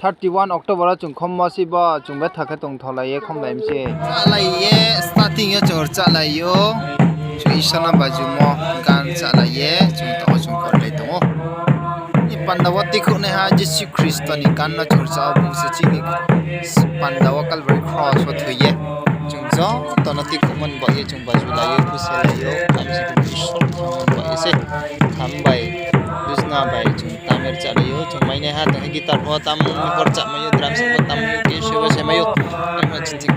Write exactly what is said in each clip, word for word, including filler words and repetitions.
Thirty one October wo chung khommo se bo, chung betha khe tongtholai ye khomlai mi se. Chálai ye, starting yo chung rchalai ou. Chung Isor no bajumo gan chálai ye, chung taoh wo chung korlai tong ou. Ni panda wo tuikhouhnaiha Jisu Khristo ni gan no chung rcha ou, bung se chini panda wo Calvary cross wo thoi ye chung joto no tuikhouhmo ni baoh ye chung bajulai ou, khuselai ou, tma se Isor thanngmo ni baoh ye se. Kham bai, dusna bai chung tam rchalai ou, chung mainaiha tong khe guitar pho tam rchamai ou, drum set pho tam khe se bo se mai ou. Ano chini,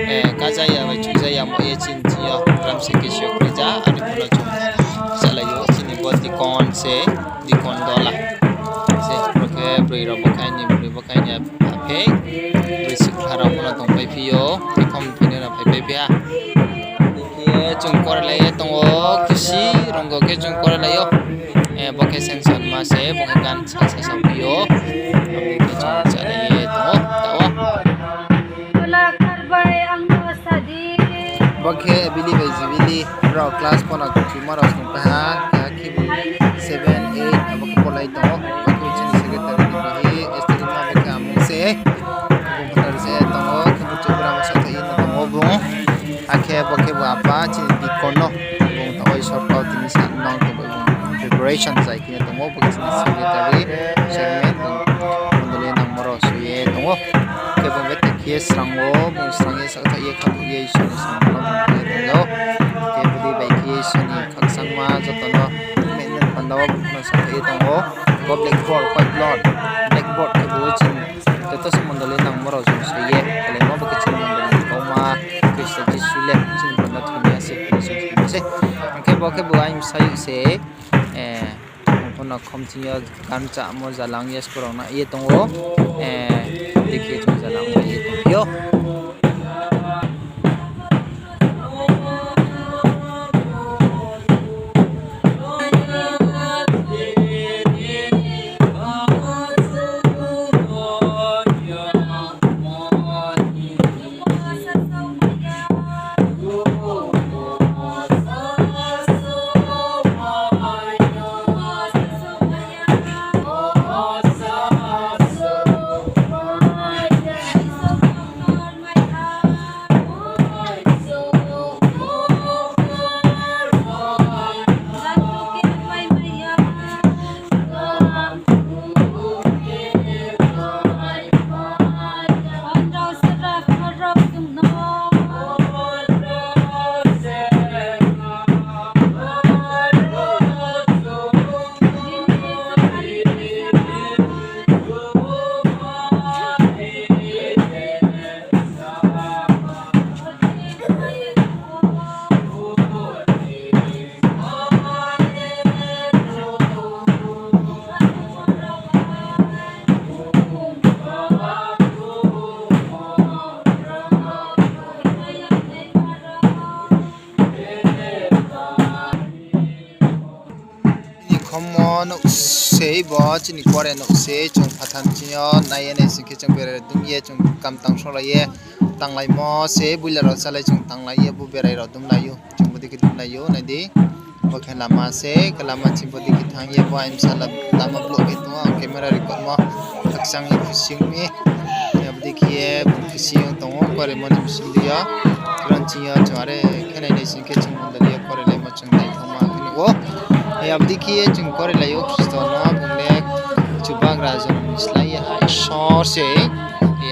eh, kaja ya bai chuja ya mo ye chini yo drum set khe se yo khuija, ani pho no chung rchalai ou, chini bo deacon se, deacon dola. Se, bo khe broi rao bo khe aini, broi bo khe aini aphe, broi sikhla rao pho no tongpaiphi ou, khom phainai rao phaipaiphi ha. Khe chung korlai ye tong ou, kisi ronggo khe chung korlai ou. Eh, bo khe Senson ma se, bo khe gan sa sa saphi ou. Abo khe chung chálai ye tong ou, taoh wo. Bo khe Bili bai Jibili rao class pho no kchuma rao songpai ha, keha khe bo seven, eight, abo khe polai tong ou. Bo khe chini secretary ni baoh ye, Esther ma bo khe amung se. Bung phathar se tong ou, khe bo chubra ma sathai ye no tong ou bung. Akhe bo khe bo apa chini deacon no, bung taoh wo Isor kau tini sa nang khe bo bung preparation zai khe tong ou, bo khe chini secretary, chairman, bung mondoli nangmo rao soi ye tong ou. Khe bung betha khe ye srang ou, bung srang ye sathai ye khathoi ye Isor ni samung no bung khe tong ou. Khe bodei bai khe ye Isor ni khakchangma joto no mehna panda wo bung no sathai ye tong ou. Bo blackboard, whiteboard, blackboard khe bo chini joto se mondoli nangmo rao chung soi ye khelaimo, bo khe chini mondoli ni kauma Khristo Jisu le chini panda thoi ya se, hing ye chung soi se. Hing khe bo khe bo aini bsayouh se, eh, bung pho no khom ching yo gan chámo jalang ye skorang na ye tong ou, eh, dei khe chung jalang na ye tongphi ou. Chini khommo nouh sei bo, chini kore nouh sei, chung phathar chini yo nai ye nai sing khe chung berai dum ye, chung kam tang solai ye, tanglaimo se, buila rao chálai chung tanglai ye, bo berai rao dumlai ou, chung bodei khe dumlai ou, nai di. Bo khe lama se, khe lama ching bodei khe thanng ye, bo aini bsa lama block khe tong ou, ang camera record mo khakchang ye khusi ong mi. Bodei khe ye bung khusi ong tong ou, koreimo ni bsing di yo. Kron ching yo chung are khe nai nai sing khe chung mondoli yo korelaimo chung naithoma khe nuh ou. Abodei khe ye chung korelai ou Khristo no, bung le Chubagra jonom ni slái ye ha Isor se.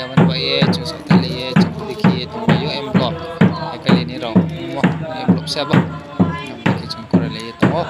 Abo ni bai ye chung saohthailai ye chung bodei khe ye tonglai ou, em bo. Kali ni rao ongmo, em bo se abo. Abo khe chung korelai ye tong ou.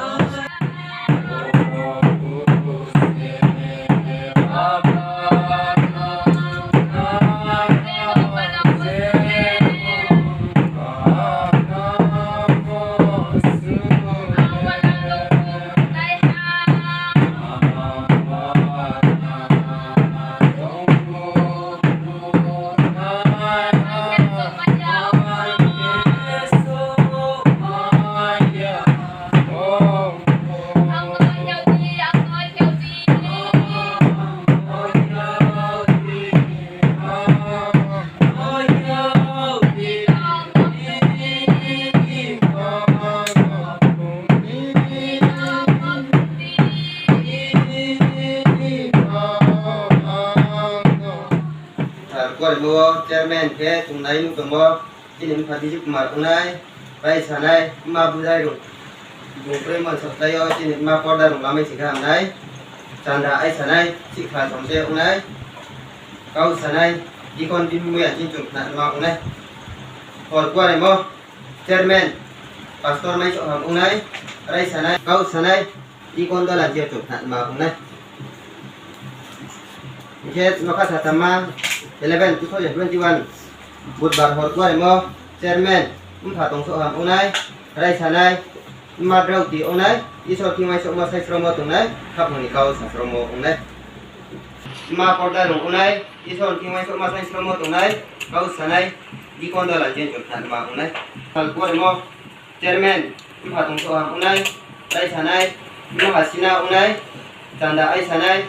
Kuaremo wo chairman khe chung nai nuh tongmo, chini mpha Biju Kumar ongnai, raisanai, mma bujai rung, bung kroi mon sokhlai yo, chini mma porda rung lamai sing khe hamnai, chanda aisanai, sihkhla somse ongnai, kau sanai, deacon bimui ya chini chung khna ma ongnai. Hor kuaremo, chairman, pastor mai soham ongnai, raisanai, kau sanai, deacon dola jio chung khna ma ongnai. Hingkhe nokha satamma eleven two thousand twenty one Budbar hor kuaremo chairman mpha tongsoham ongnai, raisanai, mma drauti ongnai, Isor thing uaingsouhmo saisromo tongnai, khaphang ni kau sasromo ongnai. Mma porda rung ongnai, Isor thing uaingsouhmo saisromo tongnai, kau sanai, deacon dola jio chung khna ma ongnai. Hor kuaremo chairman, mpha tongsoham ongnai, raisanai, mma hasina ongnai, chanda aisanai,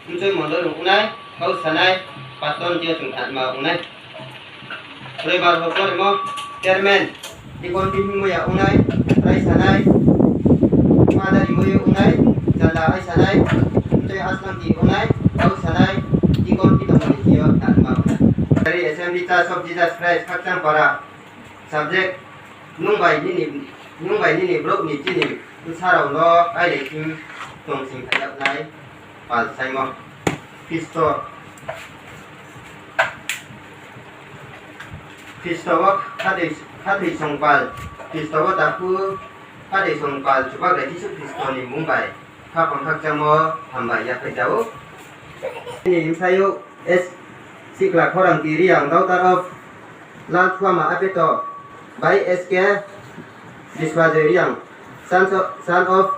mchoi mondol rung ongnai, kau sanai, pastor jio chung khna ma ongnai. Roibar hor kuaremo chairman, deacon bimui ya ongnai, raisanai, mma dari moi ongnai, chanda aisanai, mchoi aslam di ongnai, kau sanai, deacon pitong mani jio khna ma ongnai. Dari Assembly Church of Jesus Christ Khakchang Para, subject, nung bai nini, nung bai nini brouh ni chini bsa rao no kailai thing tong sing khaiyag nai pal saimo. Khristo, Khristo wo khathoi, khathoi song pal, Khristo wo takhu khathoi song pal Chubagra Jisu Khristo ni mmung bai khaphang khakchangmo hambai yaphaih ja ou. Nini bsayouh S Sikla Khorang T Reang, daughter of Lalthuama Apeto, bai S K Biswajoi Reang, son of, son of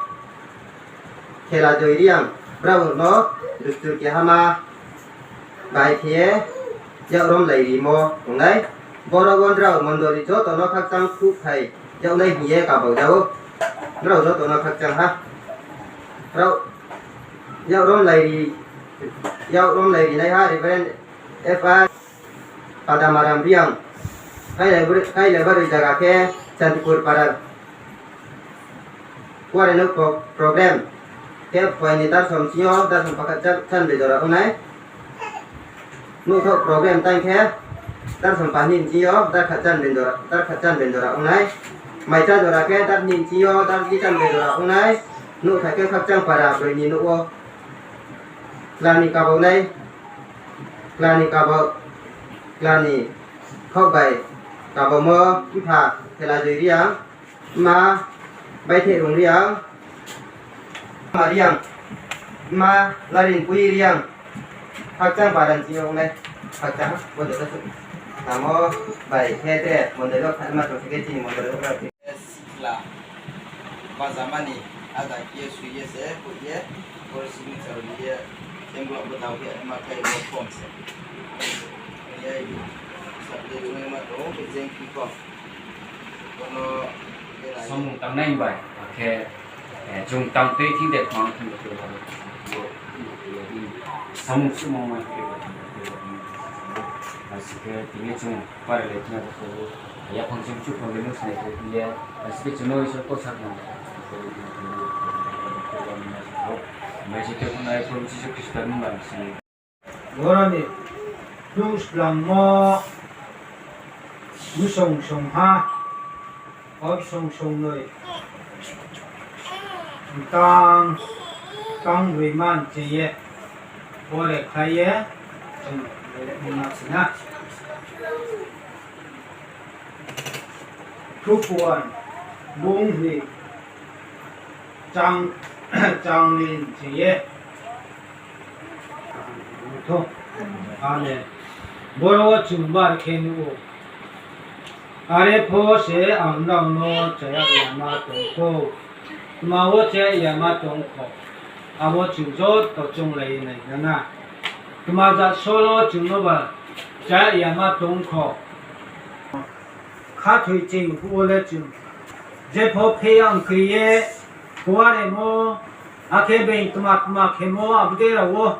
Khelajoi Reang, brao no dustur kehama bai khe ye yak romlai rimo tongnai. Boro wo nrao mondoli joto no khakchang khruhphai yag nai hing ye kabau ja ou. Nrao joto no khakchang ha. Rao yak romlai ri, yak romlai ri naiha Reverend F R Padamaram Reang, Kailaibaroi, Kailaibaroi zaga khe Chantipur Para. Kuare no pro-, program khe phuaini darsom chini yo darsom pakhat cha-, chanbe jora ongnai. Nouhthaoh program tang khe darsom pahni chini yo darkhat chanbe jora, darkhat chanbe jora ongnai. Maicha jora khe darni chini yo dardi chanbe jora ongnai. Nouhthai khe Khakchang Para broi ni nouh wo. Kla ni kabau nai, kla ni kabau, kla ni khaoh bai kabaumo mpha Khelajoi Reang, mma Baithe Rung Reang, mma Reang, mma Larin Pui Reang, Khakchang Para ni chini yo ongnai, Khakchang, bo de ta su. Namo bai khe tre mondoli wo khatma tong se khe chini mondoli wo. Sikla bajamani ada khe ye sui ye se, koi ye, boro signature ri ye, template bo dao khe ma khe bo form se. Ye, subject nai ma tong, jeng khe form. Bono samung tangnai bai, akhe, eh, chung tang tui thing de khang thing de, samung sumung mai khe, asike tini chung Pare le tini bo, yaphang chung chuphang le nung sinai khe ye, asike chung no Isor kau sakna. Mai se khe phunai Probu Jisu Khristo ni mmung bai sini. Boro ni nung splangmo, bsong songha, hor song songnoi, tang, tang roi man ching ye, bore khlai ye, chung le ma sina. Thupuan bung ni chang, chang ni ching ye. Tho. Amen. Boro wo chung bar khe nuh ou. Are pho se ang nrao no chaya yama tong kho. Tma wo chaya yama tong kho. Abo chung joto chounglai ye nai na na. Tma jat solo chung no ba chaya yama tong kho. Khathoi ching phuh wo le chung jepho pheyang kri ye, kuaremo, akhe being tma tma khemo, abo dei rao wo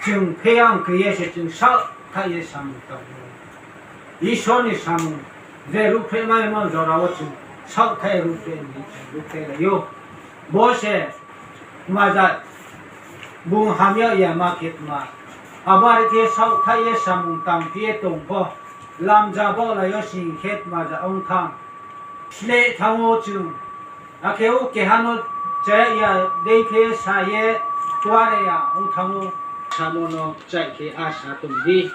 chung pheyang kri ye se chung saohthaih ye samung tang ou. Isor ni samung je ruhphrehmaimo jora wo chung saohthaih ruhphreh ni chung ruhphrehlai ou. Bo se tma jat bung hamya yama khe tma Abo are khe saohthaih ye samung tangphi ye tong pho, lamja baohlai yo sing khe tma ja ong thanng. Sleh thanng ou chung. Akhe ou keha no chaya ya dei khe sa ye kuare ya ong thanng ou. Samo no kchaih khe a sa tong di,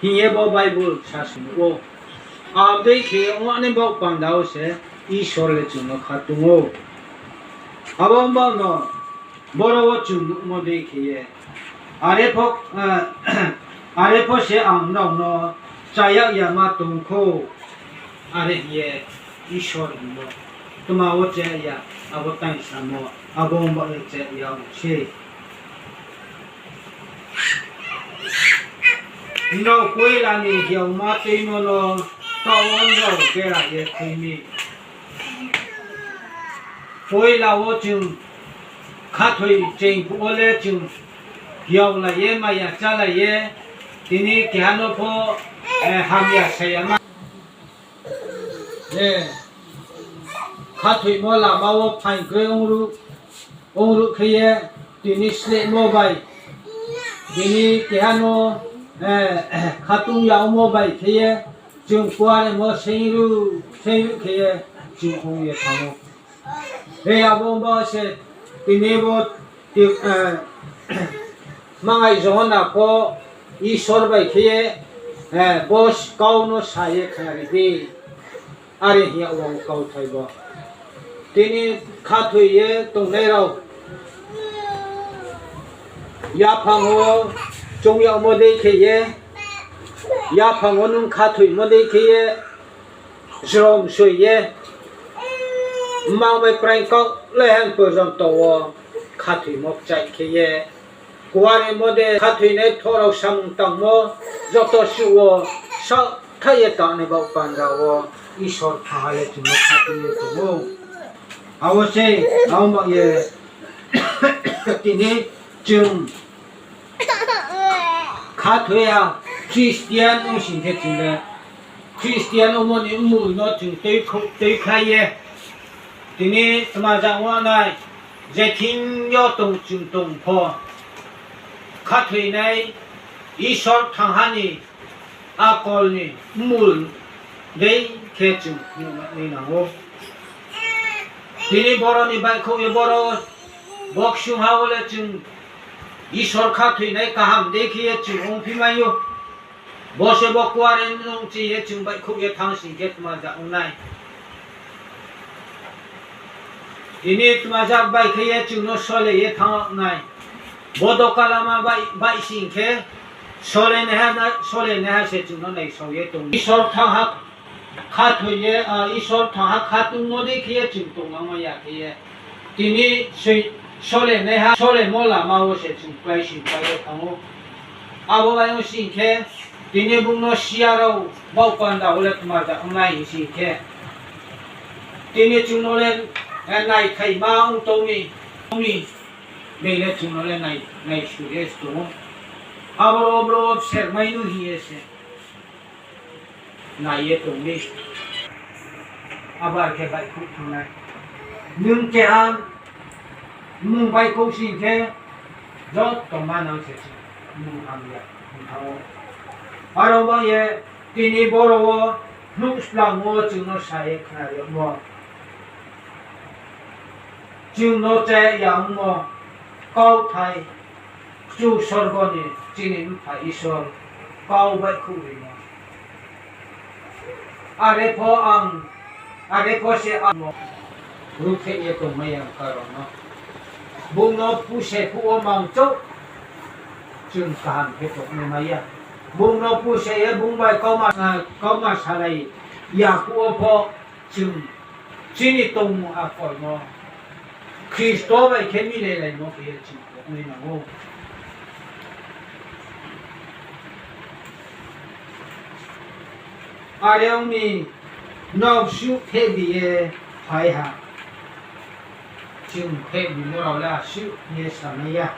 hing ye bo Bible sa sung ou. Abo dei khe ong ni baoh panda wo se Isor le chung no khatung ou. Abo ongba no boro wo chung nuhmo dei khe ye, are pho, are pho se ang nrao no chaya yama tong khou, are hing ye Isor hingmo. Tma wo chaya ya, abo tang samo, abo ongba ye chaya ya ong se. Nrao poila ni hiaoma tuimo no taoh wo nrao bera ye khui mi. Poila wo chung khathoi cheng phuh wo le chung hiaolai ye, maya chálai ye, tini keha no pho hamya sa ya ma. Khathoimo lama wo phaing kroi ongruh khe ye, tini slehmo bai, tini keha no khatung ya ongmo bai khe ye, chung kuaremo seingruh seingruh khe ye chung ong ye thanng ou. He abo ongba se tini bo mangai Johona pho Isor bai khe ye, bo kau no sa ye khnari di. Are hing yag wo kauthai bo. Tini khathoi ye tongnai rao yaphang wo choung yagmo dei khe ye, yaphang wo nung khathoimo dei khe ye, jrom soi ye, mmang bai praing kau le hang porjonto wo khathoimo kchaih khe ye, kuaremo de khathoinai thoh rao samung tangmo joto suh wo saohthaih ye tangnai baoh panda wo Isor thanngha le chung no khathoi ye tong ou. Abo se, abo ma ye tini chung khathoi ya Christian ong sing khe chung le, Christian ongmo ni mmul no chung tuikhlai ye, tini tma jang wo nai, je thing yo tong chung tong pho, khathoinai Isor thanngha ni akol ni mmul dei khe chung nuhnai nang ou. Tini boro ni baihkhouh ye boro, bo ksungha wo le chung Isor khathoinai kaham dei khe ye chung ongphi mai ou. Bo se bo kuare nung chi ye chung baihkhouh ye thanng sing khe tma jang ong nai. Tini tma jang bai khe ye chung no sole ye thanng nai. Bo doka lama bai, bai sing khe, solenaiha, solenaiha se chung no naisao ye tong. Isor thanngha khathoi ye, Isor thanngha khatungmo dei khe ye chung tonglangma ya khe ye, tini solenaiha, solemo lama wo se chung kláising khlai ye thanng ou. Abo bai ong sing khe, tini bung no siya rao baoh panda wo le tma jang ong nai hing sing khe, tini chung no le naithaima ong tong mi, ong mi, beng le chung no le nai, naisuh ye tong ou. Aboro bro sermai nu hing ye se nai ye tong mi. Abo are khe baihkhouh thanngnai. Nung keha mmung baihkhouh sing khe, joto manang se se mmung hamya ong thanng ou. Aro ba ye tini boro wo hnuh splang wo chung no sa ye khnari yagmo, chung no chaya ongmo, kauthai, kchu sorgo ni chini Mpha Isor kau baihkhouh rimo. Are pho ang, are pho se ang no ruhphreh ye tongmai ya karon no. Bung no puse phuh wo mang chouh chung kaham khe tongmai ya. Bung no puse ye bung bai kauma, kauma salai ya phuh wo pho chung chini tongmung akol no Khristo bai khe milelaimo khe ye chung tongmai nang ou. Are ong mi, nrao suh phehbi ye phai ha. Chung phehbimo rao le asuh ye samai ya.